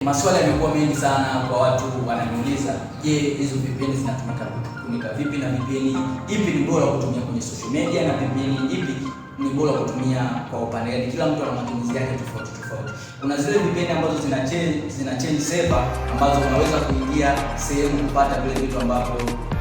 Maswali yamekuwa mengi sana kwa watu wananiuliza, je, hizo VPN zinatumika kutumika vipi na VPN ipi ni bora kutumia kwenye social media na VPN ipi ni bora kutumia kwa upande gani? Kila mtu ana matumizi yake tofauti tofauti. Kuna zile VPN ambazo zina change server ambazo unaweza kuingia sehemu kupata vile vitu ambavyo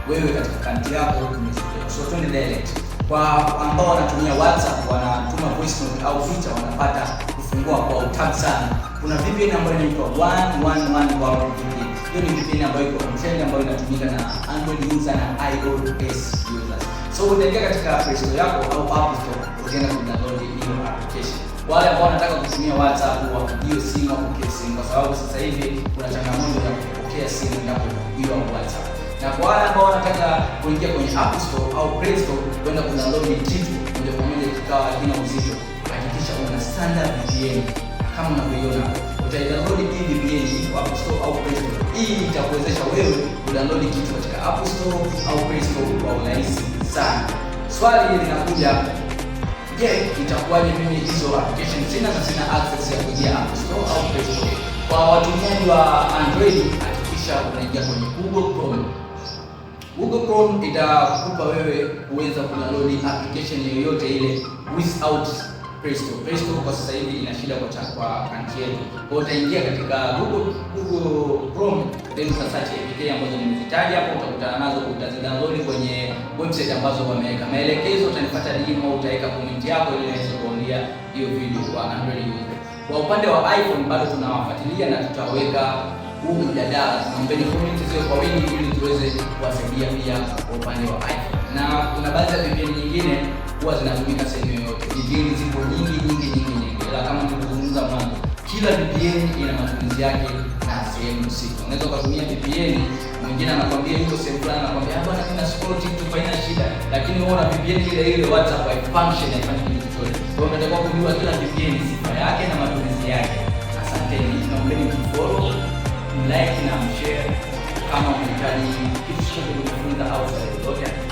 wewe katika akaunti yako umeziweka. So twende direct. Kwa ambao wanatumia WhatsApp, wanatuma voice note au picha, wanapata kufungua kwa utamu sana. Kuna VPN ambayo inaitwa 111 World VPN. Hiyo ni VPN ambayo iko on trend, ambayo inatumika na Android user na iOS users. So utaingia katika Play Store yako au App Store, utaenda kudownload hiyo application. Wale ambao wanataka kutumia WhatsApp wapigiwe simu au kupokea simu, kwa sababu sasa hivi kuna changamoto ya kupokea simu endapo unapigiwa WhatsApp. Na kwa wale ambao wanataka kuingia kwenye App Store au Play Store kwenda kudownload kitu moja kwa moja kikawa hakina uzito, hakikisha una standard VPN kama unavyoiona. Utaidownload hii VPN iko App Store au Play Store. Hii itakuwezesha wewe kudownload kitu katika App Store au Play Store kwa urahisi sana. Swali linakuja, je, itakuwaje mimi hizo application sina na sina access ya kuingia App Store au Play Store? Kwa watumiaji wa Android, hakikisha unaingia kwenye Google Chrome. Google Chrome itakupa wewe kuweza kudownload application yoyote ile without Play Store. Play Store kwa sasa hivi ina shida kwa country yetu. Kwa hiyo utaingia katika Google Chrome, then utasearch APK ambazo nimezitaja hapo, utakutana nazo, utazidownload kwenye website ambazo wameweka maelekezo. Utanifuata DM au utaweka comment yako ili niweze kuondia hiyo video kwa Android user. Kwa upande wa iPhone bado tunawafuatilia na tutaweka huu mjadala, tunaombeni comment ziwe kwa wingi ili tuweze kuwasaidia pia kwa upande wa iPhone. Na kuna baadhi ya VPN nyingine huwa zinatumika sehemu yoyote. VPN zipo nyingi nyingi nyingi nyingi, ila kama nilivyozungumza mwanzo, kila VPN ina matumizi yake na sehemu husika. Unaweza ukatumia VPN, mwingine anakwambia yuko sehemu fulani, anakwambia, "Ah bwana, nina scroll TikTok, haina shida," lakini wewe una VPN ile ile, WhatsApp haifunction, haifanyi kitu chochote. Kwa hiyo unatakiwa kujua kila VPN sifa yake na matumizi yake. Asanteni, naombeni mfollow, mlike na mshare. Kama unahitaji kitu chochote kujifunza au swali lolote, hakikisha